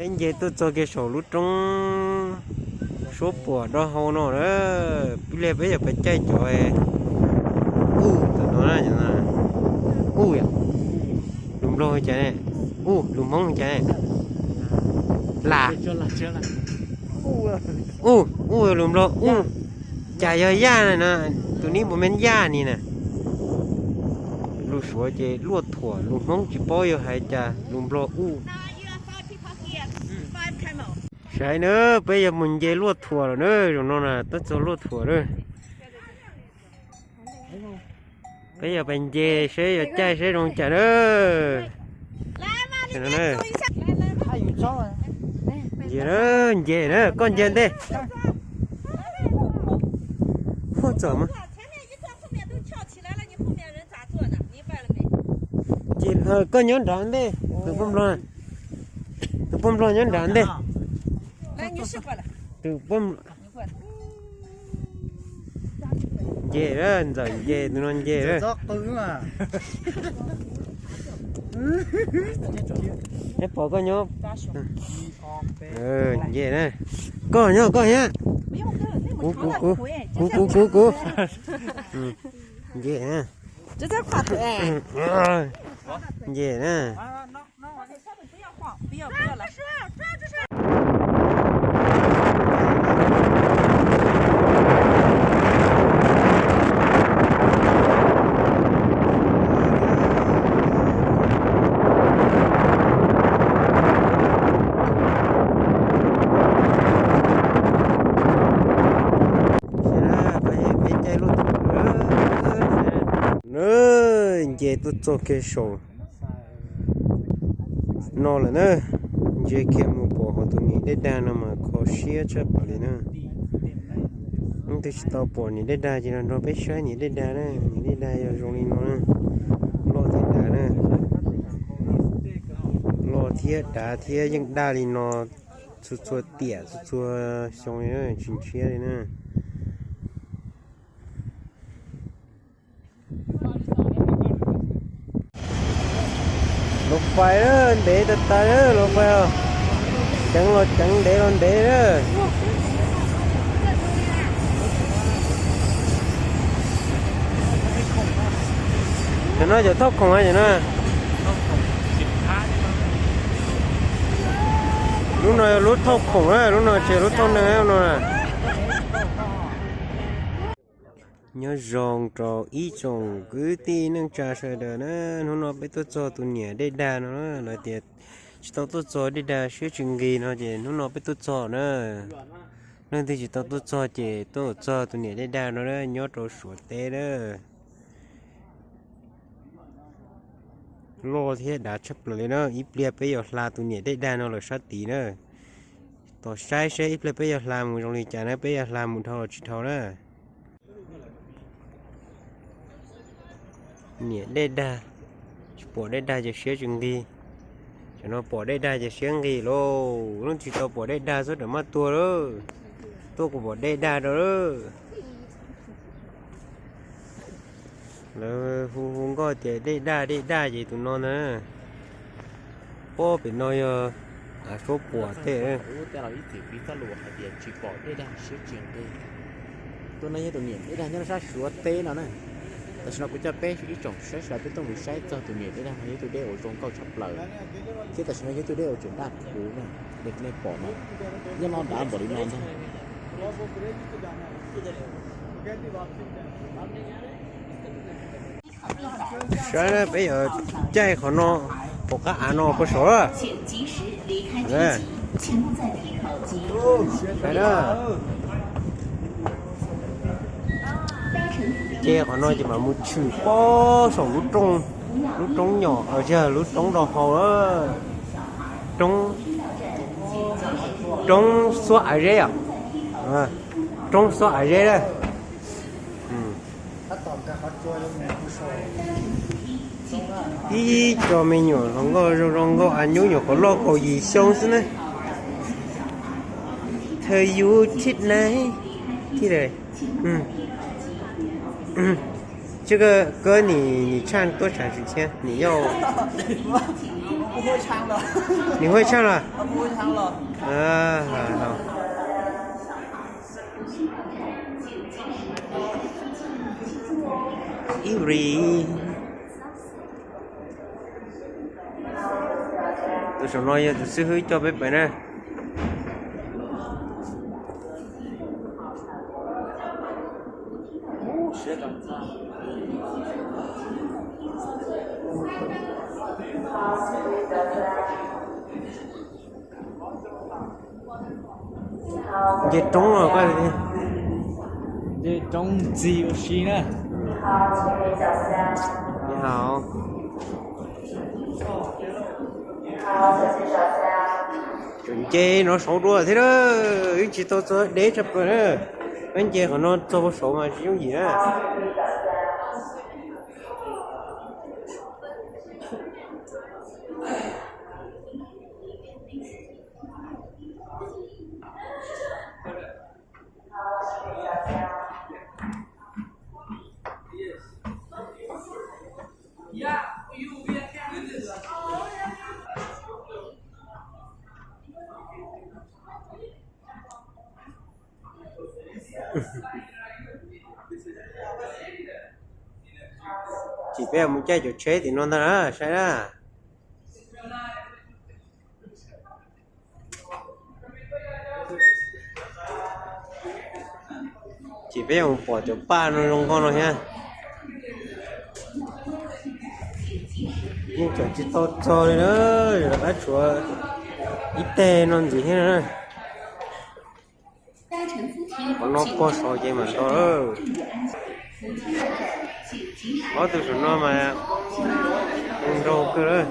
Peb nce tuaj txog kiag saum lub roob suab puam do hau no na, peb liag peb yog pes caij cov u, tus no, u, lus Nplog cas ne, u, lus Hmoob cas ne, las, u, u, lus Nplog u, cas yog yaj na, tus nib puas men yaj ni na. Lus Suav ces luaj thuam, lus Hmoob tsis paub yog hais cas, lus Nplog u. Saib na, peb yuav mus nce luaj thuam lawm na, zaum no na tuaj txog luaj thuam na. Peb yuav pais nce seb yuav caij seb zoo cas na. Nce na, nce na, koj nce ntej. Huaj txom mas. Ces koj nyob nrad ntej, tus poj nplog, tus poj nplog nyob nrad ntej. Tus poj, nce, ntxawm nce, tus no nce. Peb pom koj nyob. Nce na. Koj nyob, koj nyob. Kuv, kuv, kuv, kuv, kuv, kuv. Nce na. Nce na. Nce tuaj txog kiag saum no lawm na, ntsia kiag mus pom hauv tus niam dej dag no mas kho siab tshaj plaws li na. Leej twg tsis tau pom niam dej dag ces los nrog peb saib niam dej dag na, niam dej dag yog zoo li no na, loj thiab dav na, loj thiab dav thiab yeej daj li no txhua txhua tiam txhua txhua xyoo li na, tsis ntshiab li na. Los fais na, ntev tas tas na los fais os. Ceev los ceev, ntev los ntev na. Cov no cov thauj khoom a cov no. Lub no yog lub thauj khoom na, lub no tsis yog lub thauj neeg no na. Nyob zoo rau ib tsoom kwv tij neej tsa sawv daws na, hnub no peb tuaj txog tus niam dej dag no na, lawv tias tsis tau tuaj txog dej dag siab tsis nqig no ces hnub no peb tuaj txog na. Leej twg tsis tau tuaj txog ces tuaj txog tus niam dej dag no na, nyob rau Suav teb na. Loj thiab dav tshaj plaws li na, ib pliag peb yuav hla tus niam dej dag no lawm sab tid na. Tos saib seb ib pliag peb yuav hla mus zoo li cas na, peb yuav hla mus dhau los tsis dhau na. Niam dej dag, tsis pom dej dag ces siab tsis nqig. Cov no pom dej dag ces siab nqig lauj, leej twg tsis tau pom dej dag xub ram maj tuag lauj. Tuaj kuv pom dej dag rau lauj. Lawv hu hu nkauj tias dej daj dej daj ces tus no ntag. Pob pem no yog av suab puam tej. Ib txwm piv txoj lus hais tias tsis pom dej dag siab tsis nqig. Tus no yog tus niam dej dag nyob sab Suav teb no na. Tam sim no kuv coj peb ib tsoom saib sawv daws peb tuaj mus saib txog tus niam dej dag no yog tus dej uas zoo nkauj tshaj plaws, thiab tam sim no yog tus dej uas tseem daj kuv na. Nej pom no, nyob no dav npaum li no ntag. Saib na, peb yuav caij qhov no, pom qab av no puag saud. Saib na, caij qhov no ces mam mus tshwm pob saum lub roob, lub roob nyom, lub roob do hau, roob, roob xuab av zeb os, roob xuab av zeb na. Ib co me nyuam hluas nkauj zoo zoo nkauj, av nyuj nyuam qhuav loj kaum yim xyoo xwb na. Thawj yus thib na, thib lawm. 这个歌你你唱多长时间？你要 Nws huaj tshaj los? Ib ri. Tus saum no yog tus xib hwb coj peb pais na. Nce roob los koj. Nce roob ntxiv ua si na. Tseem nce no saud dua thiab na, wb tsis tau txog deb tshaj plaws na. Peb nce qhov no txog saud mas tsis yooj yim na. Ces peb mus caij cov tsheb tim no ntag na, saib na. Ces peb mus pom cov paj no zoo nkauj no thiab. Yeej tseem tsis tau txog li na, rov qab tshuav ib teg no ntxiv thiab na. Qhov no pog saud ces mam nto lawm. Ob tug saum no mas zoo nraug kawg lawm.